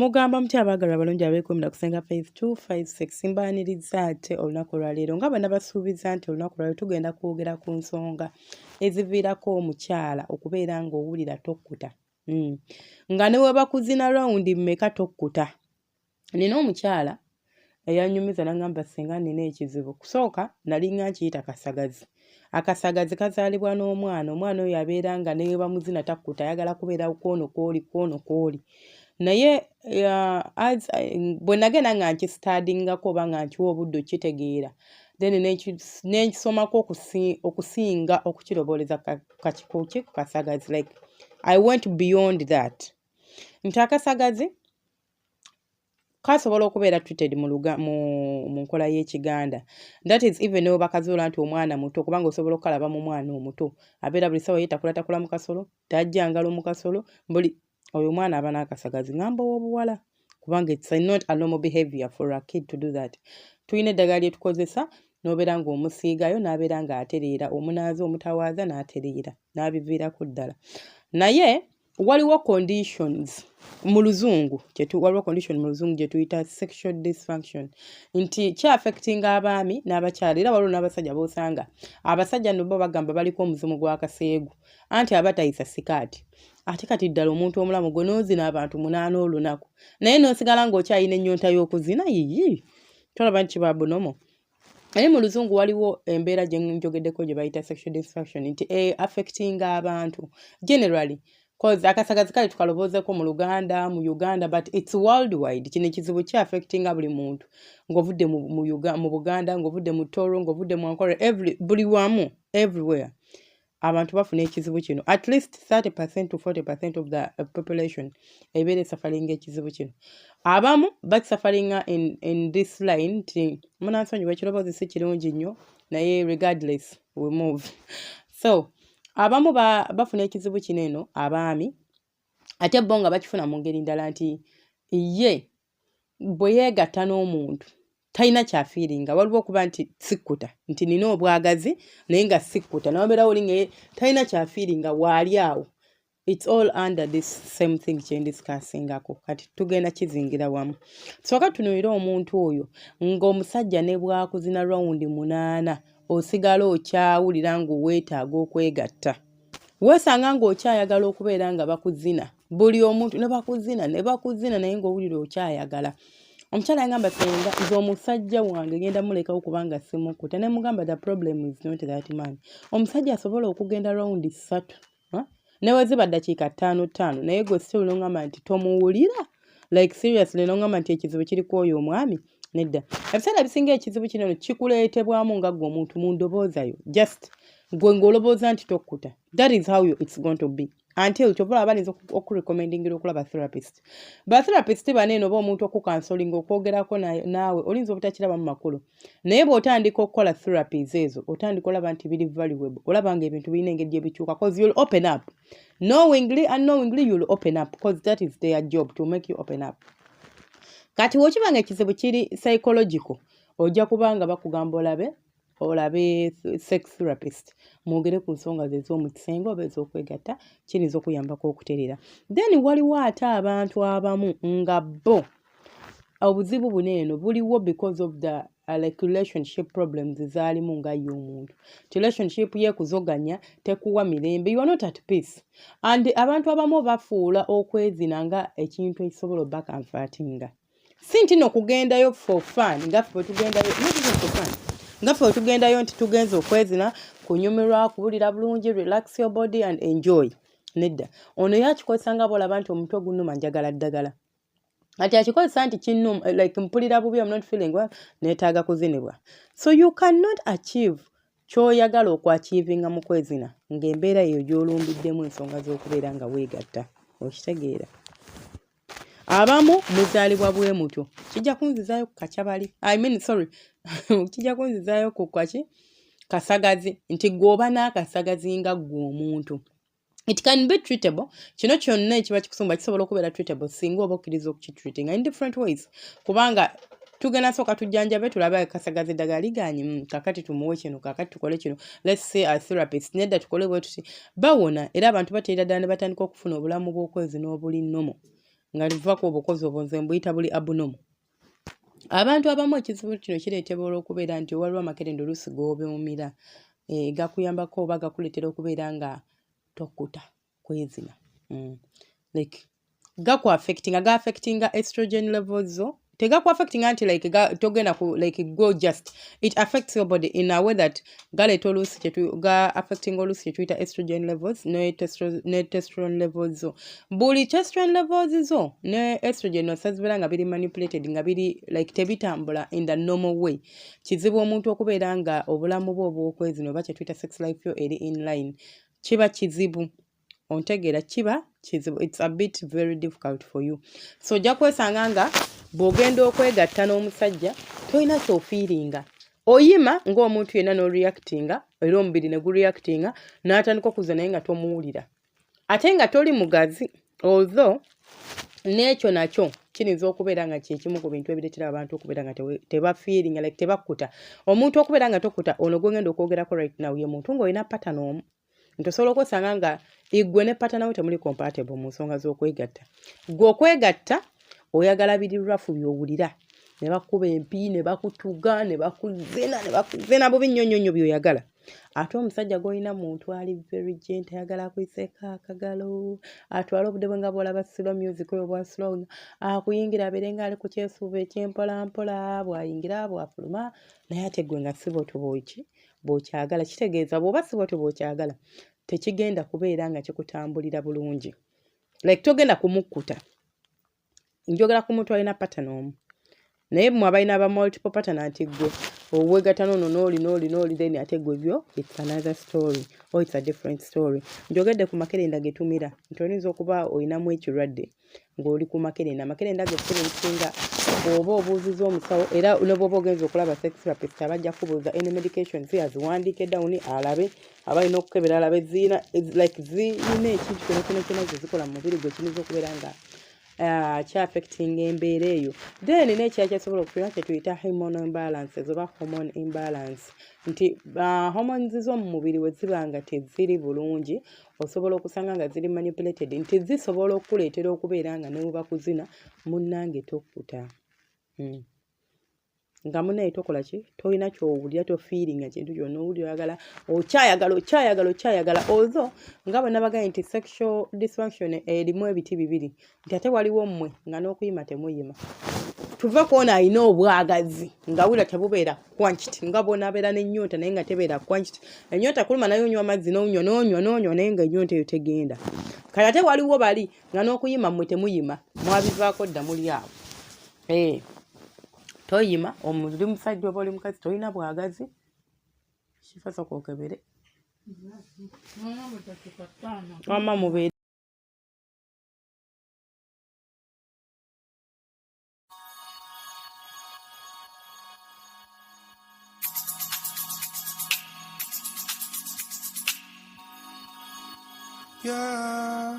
Mugamba mutya abaagalwa abalungi abeekuumira ku Ssenga Faith 256? Mbaaniriza ate olunaku olwaleero nga bwe nabasuubiza nti olunaku olwaleero tugenda kwogera ku nsonga eziviirako omukyala okubeera ng'owulira tokkuta. Nga ne we bakuzina rawundi mmeka tokkuta. Nina omukyala eyanyumiza n'aŋŋamba, "Ssenga, nina ekizibu." Kusooka nalinga nkiyita kasagazi. Akasagazi kazaalibwa n'omwana. Omwana oyo abeera nga ne we bamuzina takkuta, ayagala kubeera kwono kwoli, kwono kwoli. Naye bwe nagenda nga nkistadingako oba nga nkiwa obudde okukitegeera, then nenkisomako okusinga okukirobooleza kuki ku kasagazi, like I went beyond that, nti akasagazi kasobola okubeera treated mu nkola y'Ekiganda. That is, even ne bakazuula nti omwana muto, kubanga osobola okukalaba mu mwana omuto abeera buli ssaawa yeetakulatakula mu kasolo, tajja ngalo mu kasolo, buli oyo omwana aba n'akasagazi. Ngamba ow'obuwala, kubanga it's not a normal behavior for a kid to do that. Tulina eddagala lye tukozesa n'obeera ng'omusiigayo n'abeera ng'atereera, omunaaza, omutawaaza, n'atereera, n'abiviirako ddala. Naye waliwo conditions mu Luzungu, waliwo condition mu Luzungu gye tuyita sexual dysfunction, nti kyaffectinga abaami n'abakyala, era waliwo n'abasajja b'osanga. Abasajja nno bo bagamba baliko omuzimu gw'akaseegu, anti aba tayisa sikaati. Ate kati ddala omuntu omulamu gwe n'ozina abantu 8 olunaku, naye n'osigala ng'okyalina ennyonta y'okuzina, yiyi, tolaba nti kiba bunomo? Naye mu Luzungu waliwo embeera gye njogeddeko gye bayita sexual dysfunction, nti affectinga abantu generally, 'cause akasagazi kale tukaloboozeko mu Luganda, mu Uganda, but it's worldwide. Kino ekizibu ki affectinga buli muntu, ng'ovudde mu Buganda, ng'ovudde mu Toro, ng'ovudde mu Ankole, every buli wamu, everywhere abantu bafuna ekizibu kino. At least 30% to 40% of the population ebeera esufferinga ekizibu kino. Abamu bakisufferinga in this line nti, munansonyiwa, ekiroboozi si kirungi nnyo, naye regardless we move. So abamu bafuna ekizibu kino eno abaami, ate bo nga bakifuna mu ngeri ndala, nti ye bwe yeegatta n'omuntu talina kyafeelinga. Waliwo okuba nti sikkuta, nti nina obwagazi naye nga sikkuta, nawabeerawo oli nga talina kyafeelinga waali awo. It's all under this same thing kyendiscussingako. Kati tugenda kizingira wamu. Sooka tunuulire omuntu oyo ng'omusajja ne bwakuzina rawundi 8, osigala okyawulira ng'oweetaaga okwegatta, weesanga ng'okyayagala okubeera nga bakuzina. Buli omuntu ne bakuzina ne bakuzina, naye ng'owulira okyayagala. Omukyala yangamba, "Senga, nze omusajja wange ngenda mulekawo kubanga simukuta." Ne mugamba, "The problem is not that man." Omusajja asobola okugenda rawundi 3 ne we ziba ddakiika 5 5, naye gwe still n'ongamba nti tomuwulira. Like seriously, n'ongamba nti ekizibu kiri ku oyo omwami? Nedda. Ebiseera ebisinga ekizibu kino kikuleetebwamu nga ggwe omuntu mu ndowooza yo, just gwe ng'olowooza nti tokkuta. That is how it's going to be until kyova olaba bayinza okurecommendingira okulaba therapist. Ba therapist bano eno oba omuntu okucounsellinga, okwogerako naawe, oyinza obutakirabamu makulu, naye bw'otandika okukola therapies ezo, otandika olaba nti biri valuable, olaba nga ebintu birina engeri gye bikyuka, 'cause you'll open up knowingly, unknowingly you'll open up, 'cause that is their job, to make you open up. Kati wokiba nga ekizibu kiri psychological, ojja kuba nga bakugamba olabe sex therapist, mwogere ku nsonga ze ez'omu kisenge oba ez'okwegatta, kiyinza okuyambako okutereera. Then waliwo ate abantu abamu nga bo obuzibu buno eno buliwo because of the like relationship problems zaalimu nga ye omuntu, ti relationship ye kuzoganya, tekuwa mirembe, you are not at peace. And abantu abamu bafuula okwezina nga ekintu ekisobola obacomfortinga. Si nti no kugendayo for fun, nga ffe bwe tugendayo, not even for fun, nga ffe bwe tugendayo nti tugenza okwezina, kunyumirwa, kuwulira bulungi, relax your body and enjoy. Nedda, ono ye akikozesa nga bw'olaba nti omutwe gunnuma, njagala ddagala. Ati akikozesa nti kinnuma, like mpulira bubi, I'm not feeling well, neetaaga kuzinibwa. So you cannot achieve ky'oyagala okuachievinga mu kwezina ng'embeera eyo gy'olumbiddemu ensonga z'okubeera nga weegatta. Okitegeera? Abamu muzaalibwa bwe mutyo. Kijja kunzizaayo ku kakyabali, I mean, sorry, kijja kunzizaayo ku kaki kasagazi, nti gw'oba n'akasagazi nga ggwe omuntu, it can be treatable. Kino kyonna ekiba kikusumba kisobola okubeera treatable singa oba okkiriza okukitreatinga in different ways, kubanga tugenda sooka tujjanjabe, tulabe akasagazi eddagala liganye, kakati tumuwe kino, kakati tukole kino, let's say a therapist, nedda tukole bwe tuti, bawona. Era abantu bateera ddala ne batandika okufuna obulamu bw'okwezi n'obuli normal. Nga luva ku obukozi obwo nze mbuyita buli abnormal. Abantu abamu ekizibu kino kireetebwa olw'okubeera nti waliwo amakerenda oluusi g'obeumira gakuyambako oba gakuleetera okubeera nga tokkuta kwezina. Like gaku affectinga, ga affectinga estrogen levels zo. Tegaku affectinga nti like togenda ku like go, just it affects your body in a way that galeeta oluusi ga affectinga oluusi kyetuyita estrogen levels ne testosterone levels zo. Buli testosterone levels zo ne estrogen osa zibeera nga biri manipulated, nga biri like tebitambula in the normal way, kizibu omuntu okubeera nga obulamu bwe obw'okwezina oba kyetuyita sex life yo eri in line. Kiba kizibu, ontegeera? Kiba kizibu, it's a bit very difficult for you. So ojja kwesanga nga bw'ogenda okwegatta n'omusajja tolina ky'ofeelinga. Oyima ng'omuntu yenna n'oreactinga, era omubiri ne gureactinga n'atandika okuza, naye nga tomuwulira, ate nga toli mugazi. Although n'ekyo nakyo kiyinza okubeera nga kyekimu ku bintu ebireetera abantu okubeera nga tebafeelinga, like tebakkuta. Omuntu okubeera nga tokkuta, ono gwengenda okwogerako right now ye muntu ng'olina partner omu, nti osobola okwesanga nga iggwe ne partner we temuli compatible mu nsonga z'okwegatta. Gwe okwegatta oyagala biri rough, by'owulira ne bakuba empi ne bakutuga ne bakuzina ne bakuzina bubi nnyo nnyo nnyo, by'oyagala. Ate omusajja gw'olina muntu ali very gentle, ayagala akuyiseeko akagalo, atwale obudde bwe nga bw'olaba slow music oyo bwa slow, akuyingira abeere nga ali ku kyesuuba ekyempolampola, bw'ayingira bw'afuluma. Naye ate gwe nga si bwotyo bw'oki bw'okyagala. Kitegeeza bw'oba si bwotyo bw'okyagala, tekigenda kubeera nga kikutambulira bulungi, like togenda kumukkuta. Njogera ku muntu alina partner omu, naye mmwe abalina aba multiple partner, nti ggwe owegatta noono n'oli n'oli n'oli, then ate ggwe byo it's another story or it's a different story. Njogedde ku makerenda ge tumira, nti oyinza okuba olinamu ekirwadde ng'oli ku makerenda. Amakerenda ago ebiseera ebisinga oba obuuziza omusawo, era ne bw'oba ogenza okulaba sex therapist, abajja kubuuza any medications, aziwandiike down, alabe aba alina okukebera, alabe ziyina like ziyina ekintu kyona kyona kyona ze zikola mu mubiri gwe kiyinza okubeera nga kyaffectinga embeera eyo. Then n'ekirala kyesobola okutulina kyetuyita hormonal imbalances oba hormone imbalance, nti hormones z'omu mubiri we ziba nga teziri bulungi, osobola okusanga nga ziri manipulated, nti zisobola okukuleetera okubeera nga ne bwe bakuzina munnange tokkuta. Nga munnaye tokola ki, tolina kyowulira, tofeelinga kintu kyonna, owulira oyagala, okyayagala, okyayagala, okyayagala. Although nga bwe nabagambye nti sexual dysfunction erimu ebiti bibiri, nti ate waliwo mmwe nga n'okuyima temuyima. Tuve kwona alina obwagazi nga wulira tebubeera quenched, nga bwonaabeera n'ennyonta naye nga tebeera quenched. Ennyonta kuluma, naye onywa amazzi n'onywa n'onywa n'onywa, naye nga ennyonta eyo tegenda. Kale ate waliwo bali nga n'okuyima mmwe temuyima, mwabivaako dda, muli awo. Toyima, oli musajja oba oli mukazi, tolina bwagazi. Kifa sooka okebere wamma mubeere. Yeah.